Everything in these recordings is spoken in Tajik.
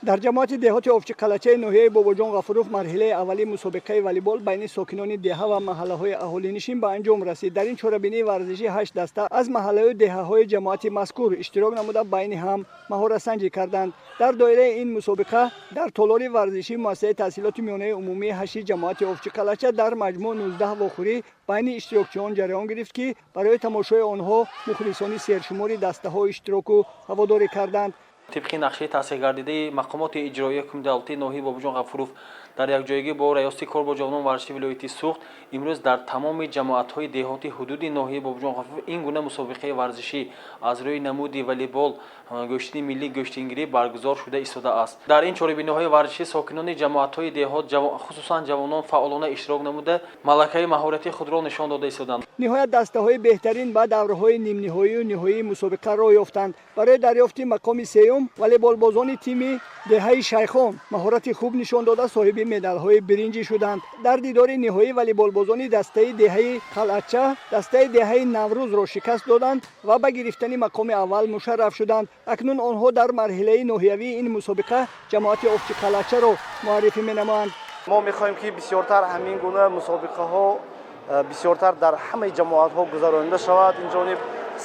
Дар ҷамоати деҳоти Овчиқалачаи ноҳияи Бобоҷон Ғафуров марҳилаи аввали мусобиқаи волейбол байни сокинони деҳа ва маҳаллаҳои аҳолинишин ба анҷом расид. Дар ин чорабинии варзишӣ ҳашт даста аз маҳаллаю деҳаҳои ҷамоати мазкур иштирок намуда, байни ҳам маҳоратсанҷӣ карданд. Дар доираи ин мусобиқа дар толори варзишии муассисаи таҳсилоти миёнаи умумии ҳашти ҷамоати Овчиқалача дар маҷмӯъ 19 вохӯрӣ байни иштирокчиён ҷараён гирифт, ки барои тамошои онҳо мухлисони сершумори дастаҳо иштироку ҳаводорӣ карданд. Тибқи нақшаи таҳсилгардидаи мақомоти иҷроияи ҳукумати давлатии ноҳияи Бобоҷон Ғафуров дар якҷоягӣ бо Раёсати кор бо ҷавонон варзиши вилояти Суғд имрӯз дар тамоми ҷамоатҳои деҳоти ҳудуди ноҳияи Бобоҷон Ғафуров ин гуна мусобиқаи варзишӣ аз рӯи намуди волейбол, гӯштини миллӣ, гӯштингирӣ баргузор шуда истодааст. Дар ин чорабиниҳои варзишӣ сокинони ҷамоатҳои деҳот, хусусан ҷавонон, фаъолона иштирок намуда, малакаи маҳорати худро нишон дода истоданд. Ниҳоят, дастаҳои беҳтарин ба давраҳои нимниҳоию ниҳоии мусобиқа роҳ ёфтанд. Барои дарёфти мақоми сеюм волейболбозони тими деҳаи Шайхон маҳорати хуб нишон дода, соҳиби медалҳои биринҷӣ шуданд. Дар дидори ниҳоӣ волейболбозони дастаи деҳаи Қалъача дастаи деҳаи Наврӯзро шикаст доданд ва ба гирифтани мақоми аввал мушарраф шуданд. Акнун онҳо дар марҳилаи ноҳиявии ин мусобиқа ҷамоати Овчиқалачаро муаррифӣ менамоянд. Мо мехоҳем, ки бисёртар ҳамин гуна мусобиқаҳо бисёртар дар ҳамаи ҷамоатҳо гузаронида шавад. Инҷониб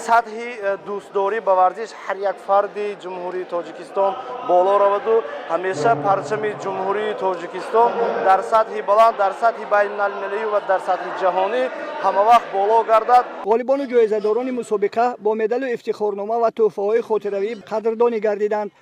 сатҳи дӯстдорӣ ба варзиш ҳар як фарди Ҷумҳурии Тоҷикистон боло раваду ҳамеша парчами Ҷумҳурии Тоҷикистон дар сатҳи баланд, дар сатҳи байналмилалӣ ва дар сатҳи ҷаҳонӣ ҳамавақт боло гардад. Ғолибону ҷоизадорони мусобиқа бо медалу ифтихорнома ва тӯҳфаҳои хотиравӣ қадрдонӣ гардиданд.